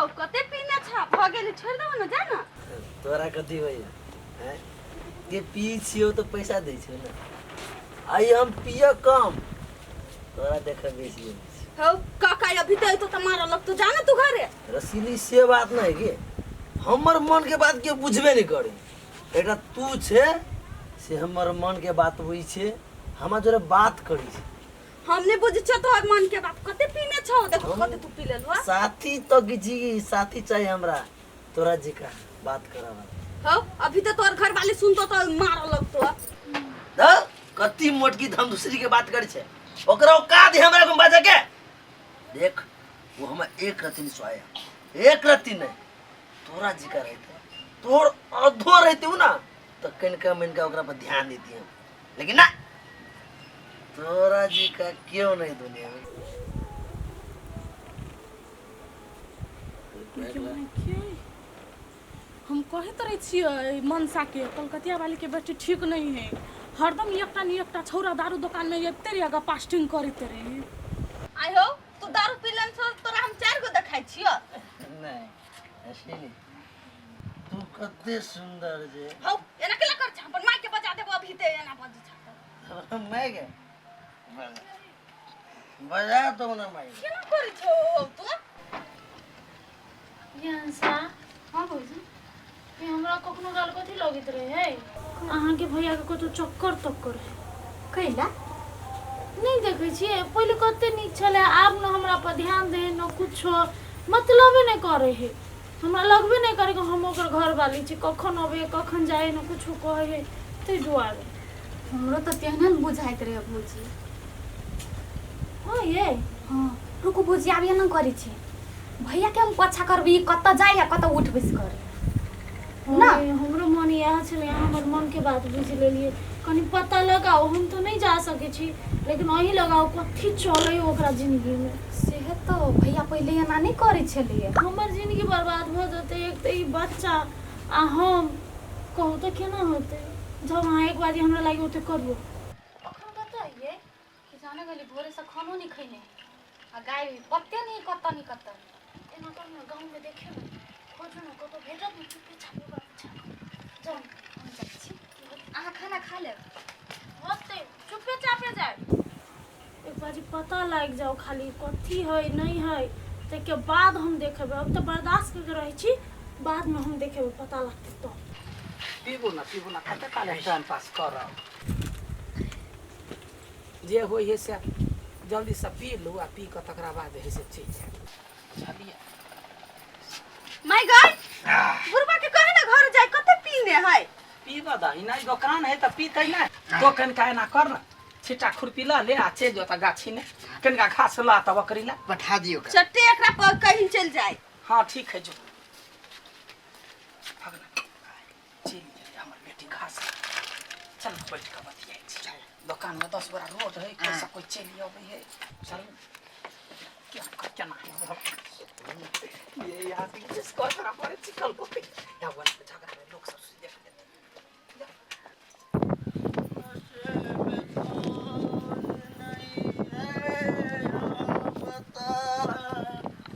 हौ कते पीने छ भ गेल, छोड़ दहो न, जा न। तोरा कथी होइया हैं? के पी छियौ तऽ पैसा दै छौ ने। आइ हम पिय कम, तोरा देख बेसी अबै छै। हौ काका, अभी तो तो मारऽ लगतो, जा न तू घरे। रसीली से बात नहीं के, हमर मन के बात के बुझबे नहीं करे। एकटा तू छे से हमर मन के बात बुझै छे, हमरा जोरे बात करी छे। हम नहीं बुझै छौ तोहर मन के बात। कते पीने छौ देखो, कते तू पी लेलहो। साथी तो जी साथी चाहिए हमरा, तोरा जी का बात करब। हौ अभी तो तोहर घर वाले सुनतो तो मारऽ लगतो। द कति मोटकी हम दूसरी के बात करै छे, ओकरा औकात है हमरा को बाजे के। देख वो हम एक रत्ती नहीं सोया, एक रत्ती नहीं। तोरा जी का रहते, तोर अधो रहते हो ना तो कनिका मनिका ओकरा पर ध्यान देती हम, लेकिन ना तोरा जी का क्यों नहीं दुनिया में। हम कहैत रहै छियै मनसा के, कलकतिया वाली के बेटी ठीक नहीं है, हरदम एकटा न एकटा छौड़ा दारू दुकान में अबिते रहे, पास्टिंग करते रहे। आइ हो तू दारू पी लेन छौ, तोरा हम चारि गो देखाइ छियौ। नहीं अश्विनी, तू कते सुंदर जे। हौ एना केला कर छ, अपन माय के बजा देबो अभी ते एना बजै छ। मैं के बजा तो ना माई। केना करै छौ हौ तू? ये हंसा। हाँ भौजी। ये हमरा कखनो काल कथी लगैत रहे, अहाँके भैया के कतौ चक्कर तक्कर है। कैला? नहीं देखै छियै, पहिले कते नीक छलै, आब न हमरा पर ध्यान दे न कुछो, मतलबे नहि करै है। हमरा लगबे नहि करे कि हम ओकर घरवाली छी, कखन अबै कखन जाइ न कुछो कहै है, ताहि दुआरे। हमरो तऽ तेहने ने बुझाइत रहे भौजी। हाँ ये। हाँ रुकू भौजी, आब एना करै छी, भैया के हम पछा करबै, ई कतऽ जाइ आ कतऽ उठ बैस करे ना। हाँ, हमरो मन इएह छलै, अहाँ हमर मनके बात बुझि लेलियै। कनि पता लगाउ, हम तऽ नहि जा सकै छी, लेकिन अहीं लगाउ कथी चलै ओकरा जिंदगीमे। सेहे तऽ भैया पहिले एना नहि करै छलैया। हमर जिंदगी बर्बाद भऽ जेतै, एक तऽ ई बच्चा आ हम, कहू तऽ केना होतै? जब अहाँ एक बारी हमरा लागी ओते करू। अखन कतऽ अइयै कि जाने गेली, भोरेसँ खानो नहि खैने आ गाय पत्ते नहि कतऽ नहि कतऽ। एना करू ने, गाँवमे देखियौ ने, खोजू ने, कतहु भेटत ने, चुपे चापे ओकरा पीछा जाउ। हम जाइ छी, अहाँ खाना खा लेब। होतै, चुपे चापे जाय। एक बारी पता लागि जाओ खाली कथी है नहीं है, ताहिके बाद हम देखेबै। अब तऽ बर्दाश्त करके रहै छी, बादमे हम देखेबै, पता लगतै तो। पीबू ना, पीबू ना, कते काल टाइम पास करब? जे होइ है से जल्दी से पी लू, आ पी कऽ तकरा बाद है से चलि जायब, बुझलियै? My God, बुढ़बा के कहे ना घर जाय, कते पीने है। पीबऽ दही नहि, दोकान है तऽ पीतै नहि। तो कनिका एना कर ने, छिट्टा खुरपी लऽ ले आ चलि जो तऽ गाछी ने कनिका घास लऽ तऽ बकरी ला पठा दियौ का। चट्टे एकरा पर कहीं चलि जाय। हाँ ठीक है, जो भगना चलि गेलै हमर बेटी घास। चल ने बैठ कऽ बतियाइ छी। दोकान में 10 गोरा रोड है, कैसे कोई चलि अबै है। चल क्या केना है ये यहाँ से जिसको करा पड़े चिकल होते या वन झगड़ा में लोग सब देख लेते।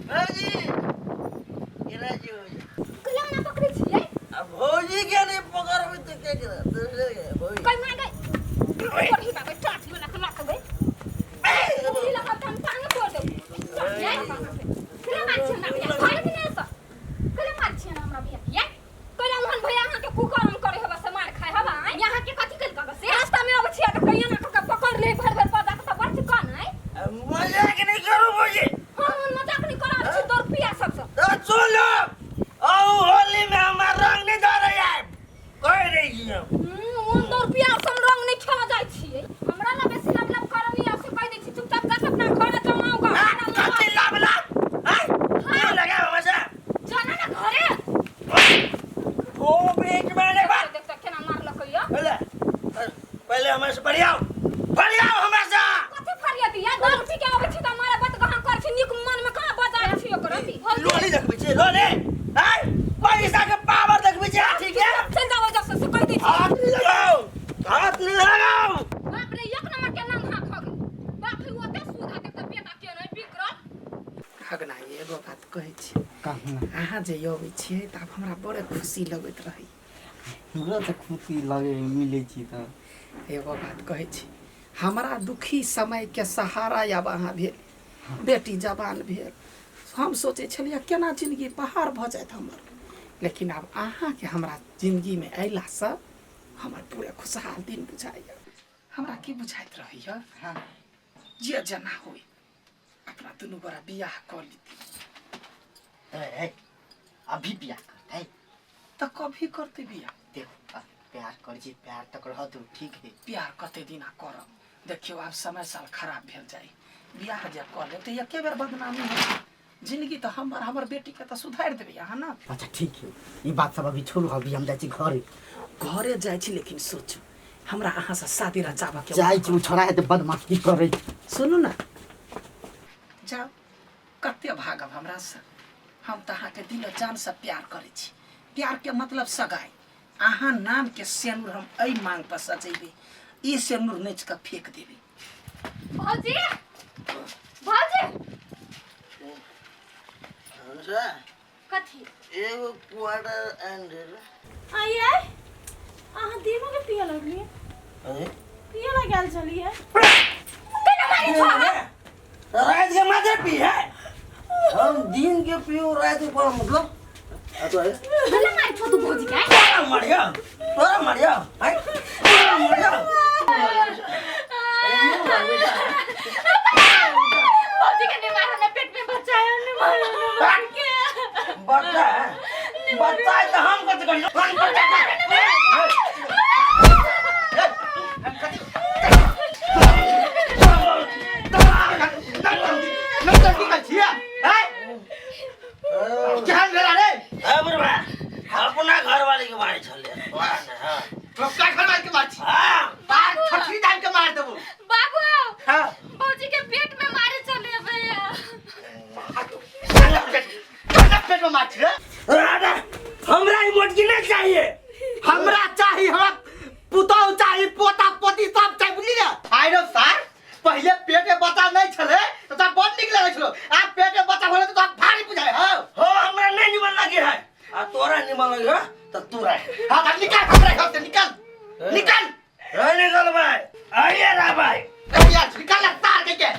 भौजी केना छी भौजी? कहिया ना पकड़ै छियै? आ भौजी के नहीं पकड़बै तऽ के करत? दूसरे के भौजी। कहि माय गई पढ़ी बाबे टाट वाला के लक गई उंगली लगा हम टांग तोड़ देब। कहिया मार छियै हमरा भैया? घर के नहीं एतऽ। कहिया मार छियै हमरा भैया? ये कहिया ओहन भगना एगो बात कहै छी। कहू ना। अहाँ जे अबै छियै तऽ आब हमरा बड़े खुशी लगैत रहै। हमरो तऽ खुशी लगे मिलै छी तऽ। एगो बात कहै छी, हमरा दुखी समयके सहारा आब अहाँ भेल, बेटी जवान भेल। हम सोचै छलियै केना जिंदगी पहाड़ भऽ जायत हमर, लेकिन आब अहाँके हमरा जिंदगीमे अयलासँ हमर पूरा खुशहाल दिन बुझाइए। हमरा की बुझाइत रहैए जे जेना होइ अपना दुनू गोरा बियाह कऽ लीती। ए, अभी बियाह करतै? तऽ कभी करतै बियाह? देखो प्यार करै छी, प्यार तक रह दू, ठीक है। प्यार कते दिना करब? देखियौ आब समय साल खराब भेल जाइ, बियाह जे कऽ लेब तऽ एके बेर बदनामी हो जिंदगी, तऽ हमर हमर बेटीके तऽ सुधारि देबै अहाँ ने। अच्छा ठीक है, ई बात सब अभी छोड़ू, अभी हम जाइ छी घरे। घरे जाइ छी, लेकिन सोचू हमरा अहाँसँ शादी रचाबऽ के जाइ छी, ओ छोड़ा हेतै बदमाशी करै। सुनू ने, जाउ, कते भागब हमरासँ? हम तऽ अहाँके दिल जानसँ प्यार करै छी। प्यारके मतलब सगाई। अहाँ नामके सेनुर हम एहि मांग पर सजेबै, ई सेनुर नोचि कऽ फेंक देबै। भौजी, भौजी। कथी? एगो क्वार्टर एंड आइए, अहाँ दिनो के पिए लगलिए? अरे पिए लग गेल छलिए? रात के मात्र पी है, हम दिन के पियो, रात के पर मतलब तो है। भले मार छो तू भौजी के। तोरा मारिया, तोरा मारिया, हाय तोरा मारिया। भौजी के नहीं मारो ना, पेट में बच्चा है, नहीं मारो ना भौजी के। बच्चा है, बच्चा है तो हम कथी करियो? हम बच्चा है। केहन भेला रे? ए बुढ़बा, अपना घरवाली के मारे छले तोरा ने? हाँ। अपना घरवाली के मार छी? हाँ। बार ठठी डाल के मार देबो। बाबू। हाँ। भौजी के पेट में मारे चले भैया। केना पेट में मार छी रे? राधा, हमरा ई मोटकी नहीं चाहिए। हमरा चाही, हमरा पुतहु चाही, पोता पोती सब चाही, बुझली ने? आइ रो सार, पहिले पेट में बच्चा नहीं छले तो तोरा बड़ नीक लगै छलो, आब पेट में बच्चा होले तो तोरा भारी बुझाय हौ। हो, हमरा नहीं निमन लगे है आ तोरा निमन लगे है तो तू रह। हाँ तो निकल हमरा घर से, निकल निकल। रह, निकल भाई, आइए रहा भाई। ए यार निकल ना सार के के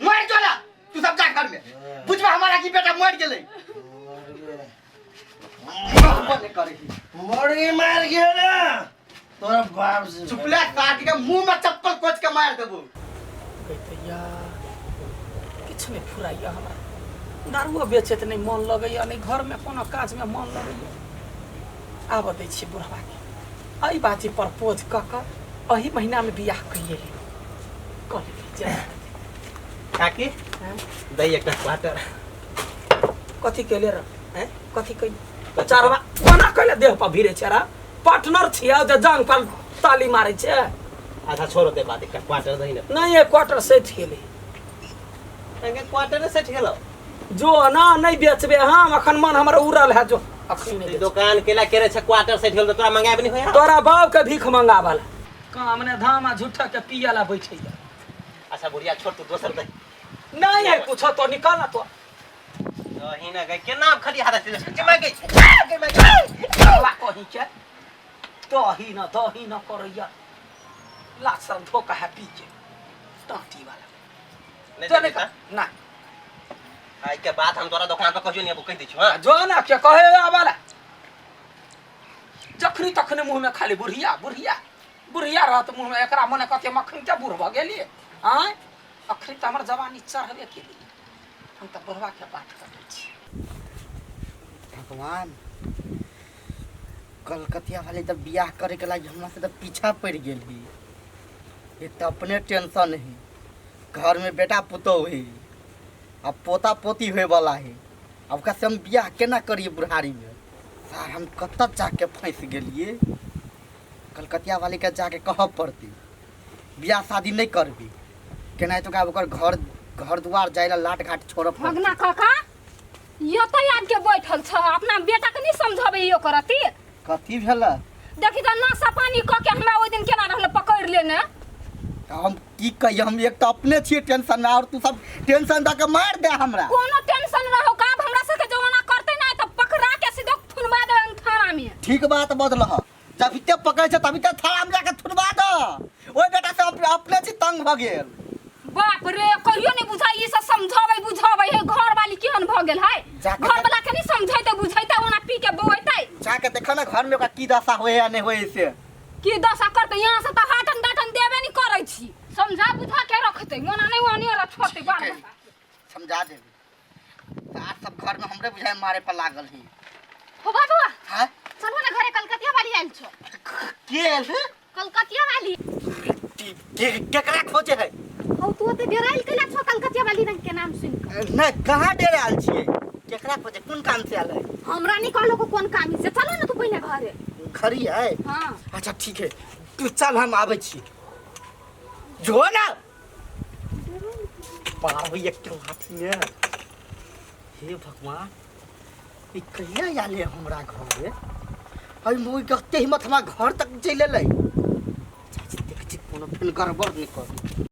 मर जो ना तू सब जा घर में, बुझबा हमारा की बेटा मर गेलै। बने करे मुर्गी मार गया ना तोरा बाप से। चुपले सार के मुंह में चप्पल कोच के मार देबो। कहतैया किछु नहि फुराइए हमरा, दारुओ बेचैत नहि मन लगैए, नहि घरमे कोनो काजमे मन लगैए। आबऽ दै छियै बुढ़बाके, एहि बाजी प्रपोज कऽ कऽ एहि महीनामे बियाह कइए लेब, कऽ लेबै जाय। काकी दै एकटा क्वार्टर। कथी केले रह? हैं? कथी कैले? चारवा कोना कैले देह पर भिरे छै रा? पार्टनर छियै जे जांग पर ताली मारै छै। अच्छा छोड़ो ते बात, एकटा क्वार्टर दही ने। नहीं, एक क्वार्टर सेठ गेलै। अगे क्वार्टर ने सेठ गेलो? जो ना नहीं बेचबे हम, अखन मन हमर उड़ल है, जो अखन नहीं बेचबे। दुकान केला केरे छै, क्वार्टर सेठ गेल तो तोरा मंगाबे नहीं होया? तोरा बाप के भीख मंगावला काम ने धाम आ झूठा के पियला बैठे। अच्छा बुढ़िया छोड़, तू दोसर दही। नहीं है कुछ तो निकाल ना तो। दही ना गई केना खाली हाथ से के मांगे के मांगे। साला कहीं के दही न दही न करैया, लाज शरम धोखा है पी के टाँटी वाला। नहीं जो देबी निकाल ना। आई के बात हम तोरा दुकान पर कहियो नहीं आबो, कहि दै छियौ। हां जो ना के कहे आवाला, जखनी तखने मुंह में खाली बुढ़िया बुढ़िया बुढ़िया रहत मुंह में, एकरा मने कते मखन के बूढ़ भऽ गेलियै आँय? अखनी तऽ हमर जवानी चढ़बे केलियै, हम तऽ बुढ़वा के बात करै छी। भगवान, कलकतिया वाली तऽ बियाह करे के लागी हमरा से तऽ पीछा पड़ गेल ही। एक तऽ अपने टेंशन है, घर में बेटा पुतोह है आ पोता पोती होए वाला है, अब ओकरा से हम बियाह केना करिए बुढ़ारी में? सार हम कतऽ जाके फंसि गेलिए। कलकतिया वाली के जाके कहऽ पड़तै बियाह शादी नहीं करबी, केनाहितो के आब ओकर घर घर दुआर जाय ला लाट घाट छोड़ऽ पड़तै। भगना काका, यो तो आबि के बैठल छ, अपना बेटा के नहीं समझाबे यो करती। कथी भेलै? देखी तऽ नाशा पानी कऽ के हमरा ओहि दिन केना रहल पकड़ि लेने। तऽ हम की कहियै, हम एक तऽ अपने छियै टेंशन में और तू सब टेंशन दऽ के मारि दे हमरा। कोनो टेंशन ठीक बात बदलह जब इते पकड़ै छै तब इते थालामे जाके थुनबा दऽ ओहि बेटा से अपने छी तंग भऽ गेल। बाप रे, कहियो नहीं बुझाई, ई सब समझाबै बुझाबै है। घर वाली केहन भऽ गेल है? जाके घर वाला के नहीं समझैते बुझैते, ओना पी के बौएतै। जाके देखऽ ने घरमे ओकरा की दशा होइ है या नहि होइ है से। की दशा करतै? यहाँ से तऽ हाटन डाटन देबे नहीं करै छी। समझा बुझा के रखतै, ओना नहीं ओने छोड़तै बाल बच्चा। समझा देबै तऽ आज सब घरमे हमरे बुझाइ मारे पर लागल ही। हो बाबुआ। हाँ। चलो ना घरे, कलकतिया वाली आयल छो। के आयल है? कलकतिया वाली। केकरा खोजे है? हौ, तू ओते डेरायल कैला छो कलकतिया वाली रंग के नाम सुन के? नहि, कहाँ डेरायल आयल छियै? केकरा खोजे, कोन काम से आयल है? हमरा नहीं कहलो को कोन काम से। चलो ना तू पहिले घरे। घरी है? हाँ। अच्छा ठीक है, तू चल, हम आबै छी। जो ना पार होइए एक लाठी में। हे भगवान, ई कहिया आयल है हमरा घरे? अरे मोई कते हिम्मत हमरा घर तक चलि एलै। चाची देखै छी कोनो फेर गड़बड़ नहि करी।